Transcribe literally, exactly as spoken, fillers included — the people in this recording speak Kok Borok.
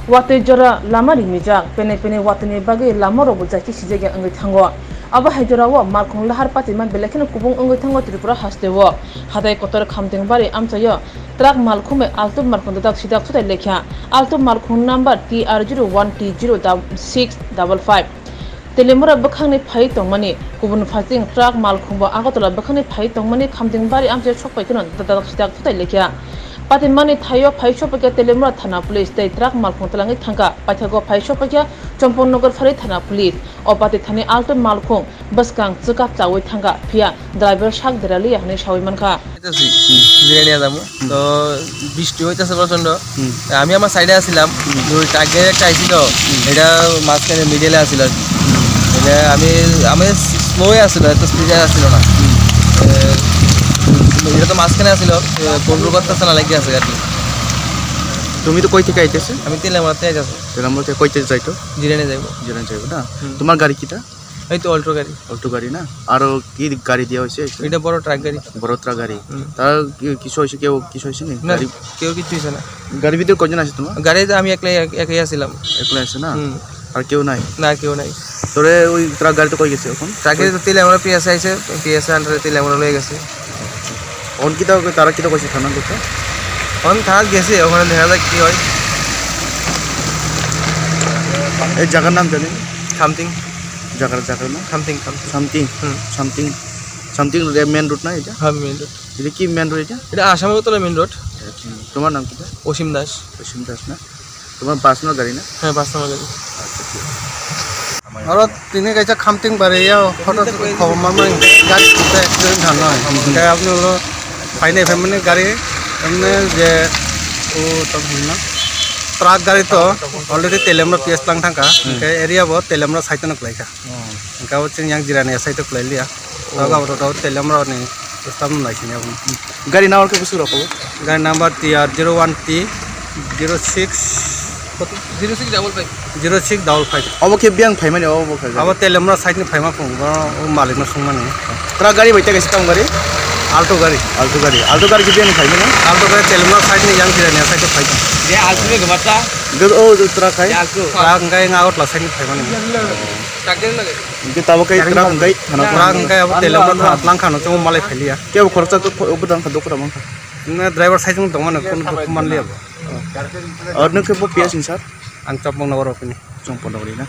Watwi jora lama rimijak, pene pene watwini bagwi lamarokbo jaikhe sijak ya wngwi thango. Abo hai jorao malkhung lahar patima belai kheno kubung wngwi thango Tripura hasteo. Hatai kotor Khamtingbari amchaio truck malkhung bai Alto malkhung dadak sidak thutai lekha. Alto malkhung number T R zero one T zero six double five. Telemura bwkhakni phai tongmani, kubun phaising truck malkhungbo Agartala bwkhakni phai tongmani Khamtingbari amchaio sokpai kheno dadak sidak thutai lekha. Patimani thaio phai sokpaikha Telemura thana police tei truck malkhung twlangwi thangkha. Paithago phai sokpaikha Champaknagar Phari thana police. O pati thani Alto malkhung bwskang chwkap chaui thangkha, phiya driver sak deraliya hwnwi saui mankha. হইতাছি, বিরিয়ানি আদামু। তো বৃষ্টি হইতাছে প্রচন্ড। হুম। আমি আমার সাইডে আছিলাম, হুম। ওই ট্রাক গাড়ি একটা আইছিল, হুম। এটা মাঝখানে মিডলে আছিল আর কি। হুম। এটা আমি, আমি স্লোয়ে আছিল, এত স্পিডে আছিল না। হুম। এ, এটা তো মাঝখানে আছিল, এ, কন্ট্রোল করতেছে না, লেগে আছে আর কি। তুমি তো কই থেকে আইতেছো? আমি তেলামুড়া থেকে আইতেছি। তেলামুড়া থেকে কইতে যাইতো? জিরানি যাইবো। জিরানি যাইবো না? হুম। তোমার গাড়ি কিটা? এই তো অল্টো গাড়ি। অল্টো গাড়ি না? আরো কি গাড়ি দেওয়া হয়েছে? এটা বড় ট্রাক গাড়ি। বড় ট্রাক গাড়ি। হুম। তার কি-, কিছু হয়েছে? কেউ কিছু হয়েছে নি? না, গাড়ি কেউ কিছু হয়েছে না। গাড়ির ভিতরে কয়জন আছে তোমার? গাড়িতে আমি একলাই, এক-, একাই আছিলাম। একলাই আছে না? হুম। আর কেউ নাই? না, কেউ নাই। তোরে ওই ট্রাক গাড়িতে কই গেছে এখন? ট্রাকে তো তেলামুড়া পিএসএ আইছে, পিএসএ আন্ডারে তেলামুড়া লয়ে গেছে। অন কিতা, তারা কিতা কইছে থানা করতে? অন থানা গেছে, ওখানে দেখা যাক কি হয়। এই জায়গার নাম জানি? খামতিং। জায়গার, জায়গার নাম? খামতিং, খামতিং। সামথিং? হুম। সামথিং, সামথিং রে-, মেন রোড না এটা? হ্যাঁ, মেন রোড। এটা কি মেন রোড এটা? এটা আসামে তো মেন রোড। আচ্ছা, তোমার নাম কিতা? অসীম দাস। অসীম দাস না? তোমার পাঁচ নম্বর গাড়ি না? হ্যাঁ, পাঁচ নম্বর গাড়ি। আচ্ছা, ঠিক আছে। Oro tini kaisa Khamting bari ya, hota khobor manmani gari kuta accident thangna. Hwnkhe aboni ulo phainai phaimani gari, emne je o tamo hwnna truck gari to already Telemra P S lang thangkha, hwnkhe area bo Telemra side no kwlaikha. Hwnkhe abo chwng yang Jirania side o kwlai liya. Abo to Telemra ni staff no naisini abo. Gari number khe bwswk rok o? Gari number T R zero one T zero six, koto? Zero six double five. Zero six double five. Obo khe biyang phaimani, obo khe? Abo Telemra side ni phaima phung, o malik no sungmani. Truck gari bai tei kaisa tamo gari? Alto gari. Alto gari. Alto gari khe biyang phaimani? Alto gari Telemra side ni yang Jirania side o phai. Je Alto ni gabata? Ge-, o truck hai? Je Alto. Truck hwnkhe Agartala side ni phaimani. Hwnkhe tabuk khe truck hwnkhe thana. Truck hwnkhe abo Telemra thana tlang khano chwng malai phailiya. Kebo khoroksa to kho-, obo dang kha dokra mankha. Na driver side wng tongmani, kunu dukhu manliya bo. Or nwng khe bo P S ni sir? Ang Champaknagar o phini. Champaknagar na?